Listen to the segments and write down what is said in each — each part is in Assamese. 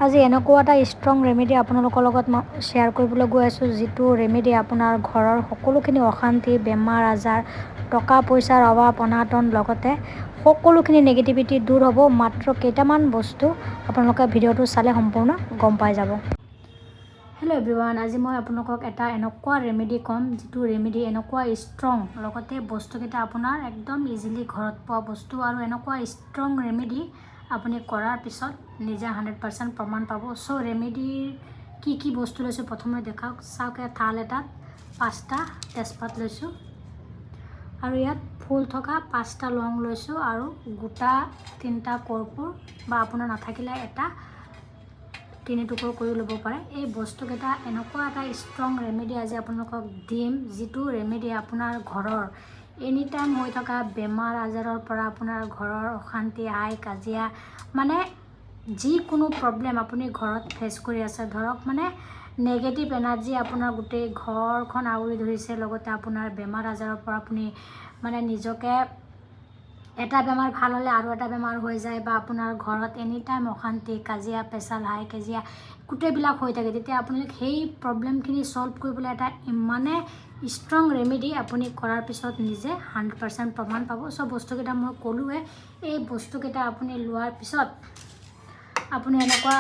আজি এনেকুৱা এটা ষ্ট্ৰং ৰেমেডি আপোনালোকৰ লগত মই শ্বেয়াৰ কৰিবলৈ গৈ আছোঁ, যিটো ৰেমেডি আপোনাৰ ঘৰৰ সকলোখিনি অশান্তি, বেমাৰ আজাৰ, টকা পইচাৰ অভাৱ অনাটন, লগতে সকলোখিনি নেগেটিভিটি দূৰ হ'ব। মাত্ৰ কেইটামান বস্তু আপোনালোকে ভিডিঅ'টো চালে সম্পূৰ্ণ গম পাই যাব। হেল্ল' এভৰিৱান, আজি মই আপোনালোকক এটা এনেকুৱা ৰেমেডি ক'ম, যিটো ৰেমেডি এনেকুৱা ষ্ট্ৰং, লগতে বস্তুকেইটা আপোনাৰ একদম ইজিলি ঘৰত পোৱা বস্তু, আৰু এনেকুৱা ষ্ট্ৰং ৰেমেডি আপুনি কৰাৰ পিছত নিজে 100% প্ৰমাণ পাব। চ' ৰেমেডিৰ কি কি বস্তু লৈছোঁ প্ৰথমে দেখাওক। চাওক, ইয়াত থাল এটাত 5টা তেজপাত লৈছোঁ আৰু ইয়াত ফুল থকা 5টা লং লৈছোঁ আৰু গোটা 3টা কৰ্পূৰ, বা আপোনাৰ নাথাকিলে এটা 3 টুকুৰ কৰি ল'ব পাৰে। এই বস্তুকেইটা এনেকুৱা এটা ষ্ট্ৰং ৰেমেডি আজি আপোনালোকক দিম, যিটো ৰেমেডি আপোনাৰ ঘৰৰ এনি টাইম হৈ থকা বেমাৰ আজাৰৰ পৰা, আপোনাৰ ঘৰৰ অশান্তি, হাই কাজিয়া, মানে যিকোনো প্ৰব্লেম আপুনি ঘৰত ফেচ কৰি আছে, ধৰক মানে নেগেটিভ এনাৰ্জি আপোনাৰ গোটেই ঘৰখন আৱৰি ধৰিছে, লগতে আপোনাৰ বেমাৰ আজাৰৰ পৰা আপুনি মানে নিজকে এটা বেমাৰ ভাল হ'লে আৰু এটা বেমাৰ হৈ যায়, বা আপোনাৰ ঘৰত এনি টাইম অশান্তি, কাজিয়া পেচাল, হাই কাজিয়া গোটেইবিলাক হৈ থাকে, তেতিয়া আপোনালোক সেই প্ৰব্লেমখিনি ছল্ভ কৰিবলৈ এটা ইমানে ষ্ট্ৰং ৰেমেডি আপুনি কৰাৰ পিছত নিজে 100% প্ৰমাণ পাব। চ' বস্তুকেইটা মই ক'লোৱে, এই বস্তুকেইটা আপুনি লোৱাৰ পিছত আপুনি এনেকুৱা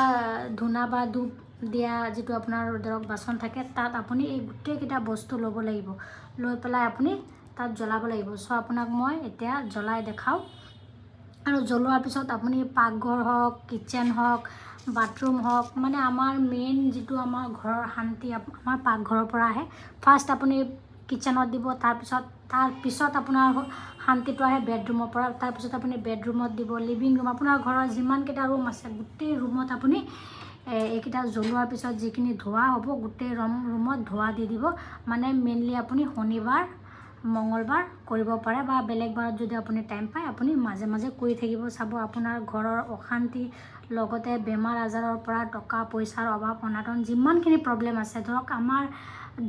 ধূনা বা ধূপ দিয়া যিটো আপোনাৰ ধৰক বাচন থাকে, তাত আপুনি এই গোটেইকেইটা বস্তু ল'ব লাগিব, লৈ পেলাই আপুনি তাত জ্বলাব লাগিব। চ' আপোনাক মই এতিয়া জ্বলাই দেখাওঁ। আৰু জ্বলোৱাৰ পিছত আপুনি পাকঘৰ হওক, কিটচেন হওক, বাথৰুম হওক, মানে আমাৰ মেইন যিটো আমাৰ ঘৰৰ শান্তি আমাৰ পাকঘৰৰ পৰা আহে। ফাৰ্ষ্ট আপুনি কিটচেনত দিব, তাৰপিছত আপোনাৰ শান্তিটো আহে বেডৰুমৰ পৰা, তাৰপিছত আপুনি বেডৰুমত দিব, লিভিং ৰুম, আপোনাৰ ঘৰৰ যিমানকেইটা ৰুম আছে গোটেই ৰুমত আপুনি এইকেইটা জ্বলোৱাৰ পিছত যিখিনি ধোঁৱা হ'ব গোটেই ৰুমত ধোঁৱা দি দিব। মানে মেইনলি আপুনি শনিবাৰ মঙলবাৰ কৰিব পাৰে, বা বেলেগ বাৰত যদি আপুনি টাইম পায় আপুনি মাজে মাজে কৰি থাকিব। চাব আপোনাৰ ঘৰৰ অশান্তি, লগতে বেমাৰ আজাৰৰ পৰা টকা পইচাৰ অভাৱ অনাটন যিমানখিনি প্ৰব্লেম আছে, ধৰক আমাৰ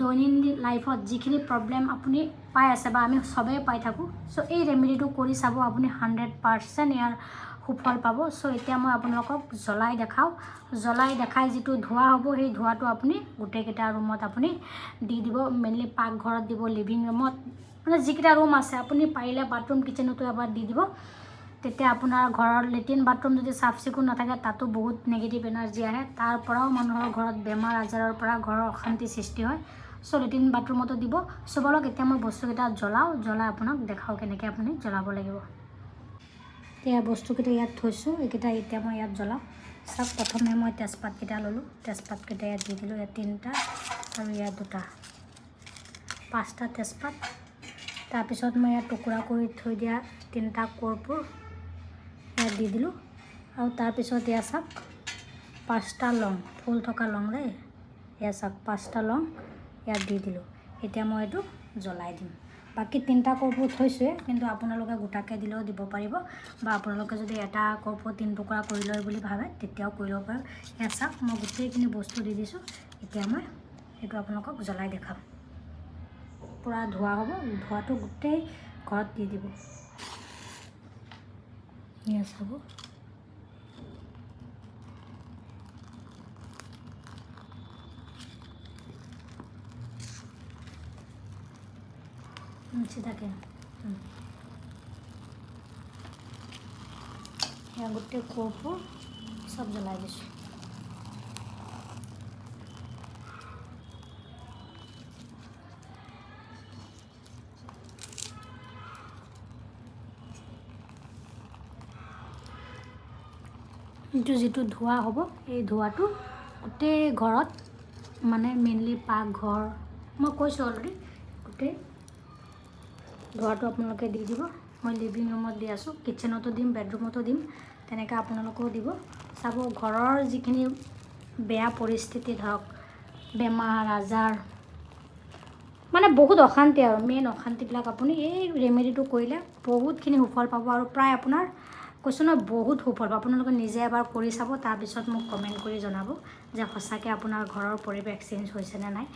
দৈনন্দিন লাইফত যিখিনি প্ৰব্লেম আপুনি পাই আছে বা আমি চবেই পাই থাকোঁ, চ' এই ৰেমেডিটো কৰি চাব, আপুনি 100% ইয়াৰ সুফল পাব। চ' এতিয়া মই আপোনালোকক জ্বলাই দেখাওঁ। জ্বলাই দেখাই যিটো ধোঁৱা হ'ব, সেই ধোঁৱাটো আপুনি গোটেইকেইটা ৰুমত আপুনি দি দিব। মেইনলি পাকঘৰত দিব, লিভিং ৰুমত, মানে যিকেইটা ৰুম আছে আপুনি পাৰিলে বাথৰুম কিটচেনতো এবাৰ দি দিব। তেতিয়া আপোনাৰ ঘৰৰ লেট্ৰিন বাথৰুম যদি চাফ চিকুণ নাথাকে, তাতো বহুত নেগেটিভ এনাৰ্জি আহে, তাৰ পৰাও মানুহৰ ঘৰত বেমাৰ আজাৰৰ পৰা ঘৰৰ অশান্তি সৃষ্টি হয়। চ' লেট্ৰিন বাথৰুমতো দিব। চ' ব'লক এতিয়া মই বস্তুকেইটা জ্বলাওঁ, জ্বলাই আপোনাক দেখাওঁ কেনেকৈ আপুনি জ্বলাব লাগিব। এতিয়া বস্তুকেইটা ইয়াত থৈছোঁ, এইকেইটা এতিয়া মই ইয়াত জ্বলাওঁ। চাওক, প্ৰথমে মই তেজপাতকেইটা ল'লোঁ, তেজপাতকেইটা ইয়াত দি দিলোঁ, ইয়াত 3টা আৰু ইয়াত 2টা, 5টা তেজপাত। তাৰপিছত মই ইয়াত টুকুৰা কৰি থৈ দিয়া 3টা কৰ্পূৰ ইয়াত দি দিলোঁ। আৰু তাৰপিছত ইয়াত চাওক 5টা লং, ফুল থকা লং দেই, ইয়াত চাওক 5টা লং ইয়াত দি দিলোঁ। এতিয়া মই এইটো জ্বলাই দিম। বাকী 3টা কৰ্পূৰ থৈছোঁৱে, কিন্তু আপোনালোকে গোটাকৈ দিলেও দিব পাৰিব, বা আপোনালোকে যদি এটা কৰ্পূৰ 3 টুকুৰা কৰি লয় বুলি ভাবে তেতিয়াও কৰি ল'ব পাৰিব। ইয়াত চাওক মই গোটেইখিনি বস্তু দি দিছোঁ। এতিয়া মই এইটো আপোনালোকক জ্বলাই দেখাম। পূৰা ধোঁৱা হ'ব, ধোঁৱাটো গোটেই ঘৰত দি দিব। এয়া চাব, চিধাকৈ এয়া গোটেই কৰ্পূৰ চব জ্বলাই দিছোঁ। এইটো যিটো ধোঁৱা হ'ব, এই ধোঁৱাটো গোটেই ঘৰত, মানে মেইনলি পাকঘৰ, মই কৈছোঁ অলৰেডি, গোটেই ধোঁৱাটো আপোনালোকে দি দিব। মই লিভিং ৰুমত দি আছোঁ, কিটচেনতো দিম, বেডৰুমতো দিম, তেনেকৈ আপোনালোকেও দিব। চাব ঘৰৰ যিখিনি বেয়া পৰিস্থিতি, ধৰক বেমাৰ আজাৰ, মানে বহুত অশান্তি, আৰু মেইন অশান্তিবিলাক আপুনি এই ৰেমেডিটো কৰিলে বহুতখিনি সুফল পাব। আৰু প্ৰায় আপোনাৰ কৈছোঁ নহয়, বহুত সুফল পাব। আপোনালোকে নিজে এবাৰ কৰি চাব, তাৰপিছত মোক কমেণ্ট কৰি জনাব যে সঁচাকৈ আপোনাৰ ঘৰৰ পৰিৱেশ চেঞ্জ হৈছেনে নাই।